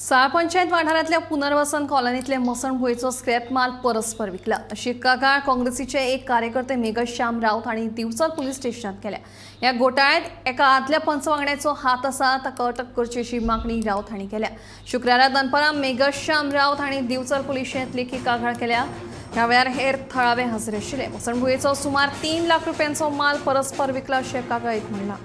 साळ पंचायत वाठारांतल्या पुनर्वसन कॉलनीतले मसणभुंयेचो स्क्रॅप माल परस्पर विकला अशी कागाळ काँग्रेसीचे एक कार्यकर्ते मेघश्याम राऊत हांणी दिवचल पुलीस स्टेशनात केल्या. ह्या घोटाळ्यात एका आदल्या पंच वांगड्याचो हात आसा, ताका अटक करची अशी मागणी राऊत हांणी केल्या. शुक्रारा दनपारां मेघश्याम राऊत हांणी दिवचल पुलिशेंत लेखी कागाळ केल्या. ह्या वेळार हेर थळावे हजर आशिल्ले. मसणभुंयेचो सुमार 3 लाख रुपयांचो माल परस्पर विकला अशें कागाळीत म्हणलां.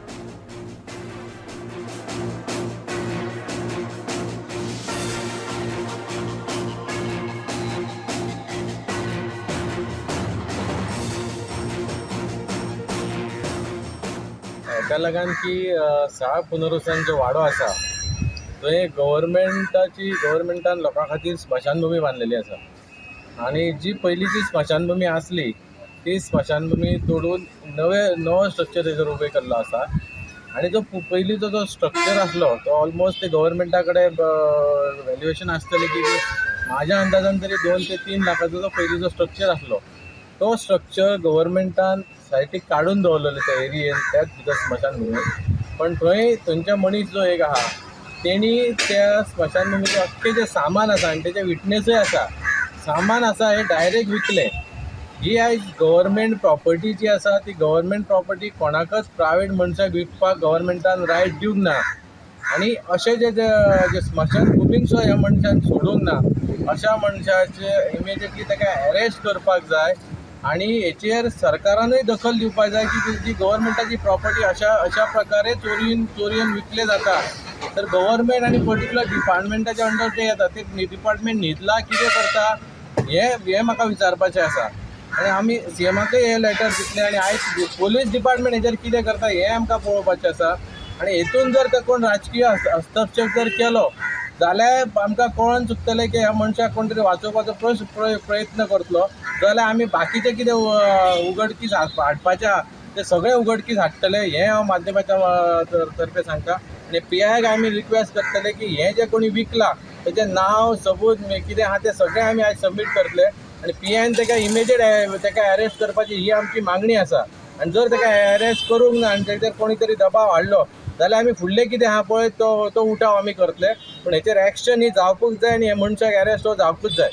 हेका लागून की साळ पुनर्वसन जो वाडो आसा थंय गव्हर्मेंटान लोकां खातीर स्मशानभुमी बांदलेली आसा आनी जी पयलींची स्मशानभुमी आसली ती स्मशानभुमी तोडून नवो स्ट्रक्चर तेजो उबें केल्लो आसा. आनी जो पयलींचो जो स्ट्रक्चर आसलो तो ऑलमोस्ट ते गव्हर्मेंटा कडेन वेल्युएशन आसतलें की म्हाज्या अंदाजान तरी 2 ते 3 लाखाचो जो पयलींचो स्ट्रक्चर आसलो तो स्ट्रक्चर गव्हर्मेंटान सायटीक काडून दवरलेलो त्या एरियेन, त्याच भितर स्मशानभुमीन. पण थंय थंयच्या मनीस जो एक आहा तेणी त्या स्मशानभुमीचें अख्खें जें सामान आसा आनी तेजे विटनेसूय आसा, सामान आसा हें डायरेक्ट विकलें. ही आयज गव्हर्मेंट प्रॉपर्टी जी आसा ती गव्हर्मेंट प्रॉपर्टी कोणाकच प्रायवेट मनशाक विकपाक गव्हर्मेंटान रायट दिवंक ना. आनी अशें जे जे जे स्मशानभुमीक सुद्दां ह्या मनशान सोडूंक ना, अशा मनशाचे इमिजिएटली ताका एरेस्ट करपाक जाय. आनी हेचेर सरकारानूय दखल दिवपाक जाय की जी गव्हर्मेंटाची प्रॉपर्टी अशा प्रकारे चोरयेन विकले जाता तर गव्हर्मेंट आनी पर्टिक्युलर डिपार्टमेंटाच्या अंडर ते येता, ते डिपार्टमेंट न्हिदला कितें करता हें म्हाका विचारपाचें आसा. आनी आमी सीएमाकय हें लेटर दितले आनी आयज पोलीस डिपार्टमेंट हेचेर कितें करता हें आमकां पळोवपाचें आसा. आनी हेतून जर ते कोण राजकीय हस्तक्षेप जर केलो जाल्यार आमकां कळोन चुकतलें की ह्या मनशाक कोण तरी वाचोवपाचो प्रयत्न करतलो, जाल्यार आमी बाकीचें कितें उगडकीस हाडपाचें आहा तें सगळें उगडकीस हाडटले हें हांव माध्यमाच्या तर्फे सांगता. आनी पी आयक आमी रिक्वेस्ट करतले की हें जें कोणी विकलां तेजें नांव सबूत कितें आहा तें सगळें आमी आयज सबमीट करतले आनी पी आयन ताका इमिजिएट ताका एरेस्ट करपाची ही आमची मागणी आसा. आनी जर ताका एरेस्ट करूंक ना आनी ताचेर कोणी तरी दबाव हाडलो जाल्यार आमी फुडलें कितें आहा पळय तो उठाव आमी करतले. पूण हेचेर एक्शन ही जावपूच जाय आनी हे मनशाक एरेस्ट हो जावपूच जाय.